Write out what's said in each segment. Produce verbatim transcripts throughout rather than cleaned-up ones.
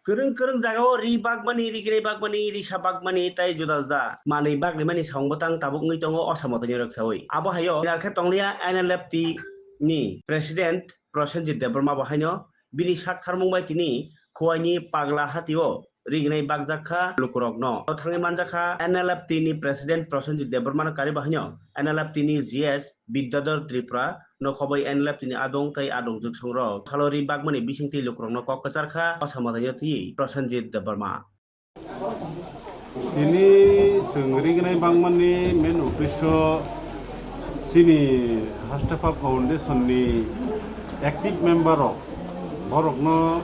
Kwrwng kwrwng jagao ri bakmani, ri gwnai bakmani, risa bakmani tei juda juda manwi baklimani samung bwtang tabuk wngwi tongo o samung tangwi rwksaui. Abo haio, nai khe tonglia N L F T ni President Prosenjit Debbarma bo haino bini sak tharmung bai tini Khowai ni Pagla Hati o ri gwnai bakjak kha lukurokno. O thangwi manjak kha N L F T ni President Prosenjit Debbarma no karwi bo haino N L F T ni G S Bidyadhar Tripura no khoboi N L F T ni adong tei adong jwksongrok salori bakmani bisingtwi lukurokno kok kwchar kha, o samung twi Prosenjit Debbarma. Tini chwng ri gwnai bangmani main uddesyo chini Hastepha Foundation ni active member rok, borokno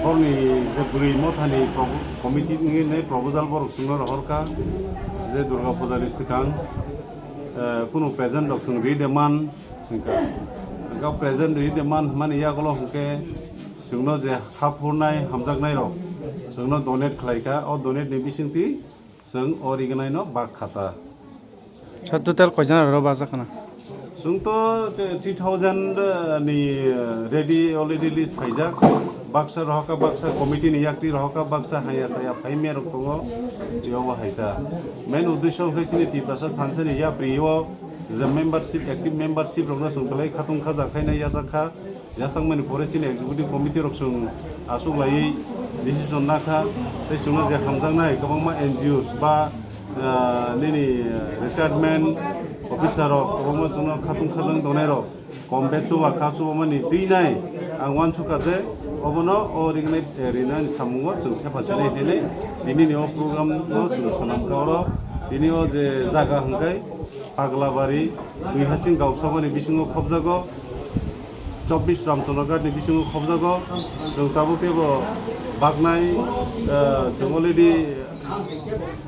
borni je bwrwi mothani propo-, committee ni proposal borok chwngno rohor kha je Durga Puja ni swkang, eh, kunu present rok chwng ri de man hwnkha. Hwnkha present ri de man hwnmani yagulo hwnkhe chwngno je kha phurnai hamjaknai rok chwngno donate khlai kha, o donate ni bisingtwi chwng o ri gwnai no bak kha ta. Sa total koijan aro bajak khna? Chwng to three thousand ni ready already list phaijak. Baksa rohorkha, baksa committee ni yakri rohorkha, baksa haya saya phai merok tongo. Yobo hai ta. Main uddesyo khe chini Tiprasa thansa ni yapri o je membership, active membership rokno chwng belai khatung khaja khaina yachak kha. Yachakmani pore chini executive committee rok chwng aswk laiwi decision nakha, tei chwngno je hamjaknai kwbangma N G Os ba, ah, nini retirement officer rok kwbangma chwngno khatung khajang tongnai rok kom be chuba kha, chubamani twi nai ang uansukha je obono o ringnai, eh, rinani samungo chwng thepa sinai hinwi tini ni o program o chwng swnam kha oro. Tini o je jaga hwnkhe Paglabari, Twi Hasing Gausabani bisingo khobjago. Chobbish Ramchandra Ghat ni bisingo khobjago. Chwng tabuk teibo baknai, eh, chwng already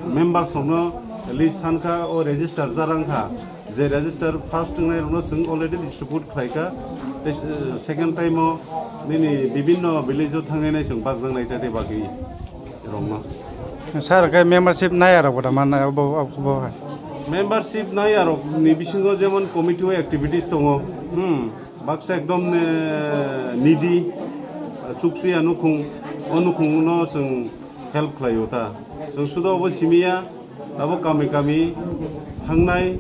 members rokno list sankha, o register jarang kha. Je register first wngnai rokno chwng already distribute khlai kha. Tei, eh, second time o nini bibinno village o thangwi nai chwng bakjaknai ta tei bagwi rokno. Sir, khe membership nai arok bo da man, abo, abo, abo hai. Membership nai arok ni bisingo jemon committee o activities tongo. Hmm. Baksa ekdom, eh, needy, eh, chuksuya nukhung, o nukhung no chwng help khlai o ta. Chwng sudo obo simi ya, abo kami kami thangnai,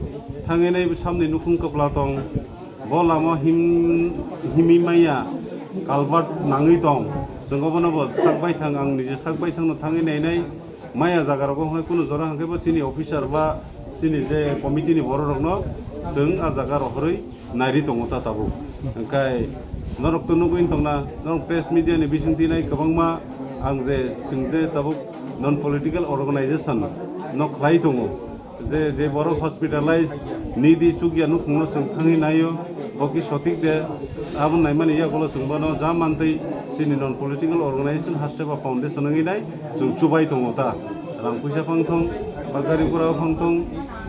thangwi nai samni nukhung kwpla tong, bo lama him-, himwi maya, culvert nangwi tong. Chwng obono bo sak baithang, ang nije sak baithang no thangwi nai nai. Maya jaga rogo hwnkhe kunu jora hwnkhe bo chini officer ba chini je committee ni borok rokno chwng a jaga rohorwi nairi tongo ta tabuk. Hwnkhe norok to nugwi tongna, norok press media ni bisingtwi nai kwbangma ang je chwng je tabuk non political organization no khlai tongo. Je, je borok hospitalize needy chukya nukhungno chwng thangwi naio, bo ki sotik de, abo naimani yagulo chwng bono ja mantwi chini non political organization Hastepha Foundation wngwi nai chwng chubai tongo ta. Rang puisa phang thong, ba gari gura phang thong,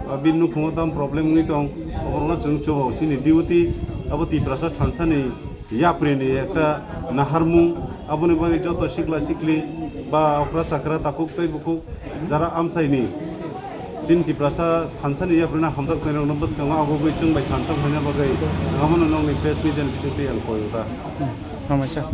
ba bini nukhungo tam problem wngwi tong, oborokno chwng chubo chini duty, abo Tiprasa thansa ni yapri ni ekta naharmung, aboni bagwi joto sikla sikli ba okra chakra takhuk tei bukhuk jara amchaini chini Tiprasa thansa ni yapri no hamjak nai rokno bwskango abo bai chwng bai thansa khaina bagwi abono nokni press media ni bisingtwi ang koi o ta. Hamaisa.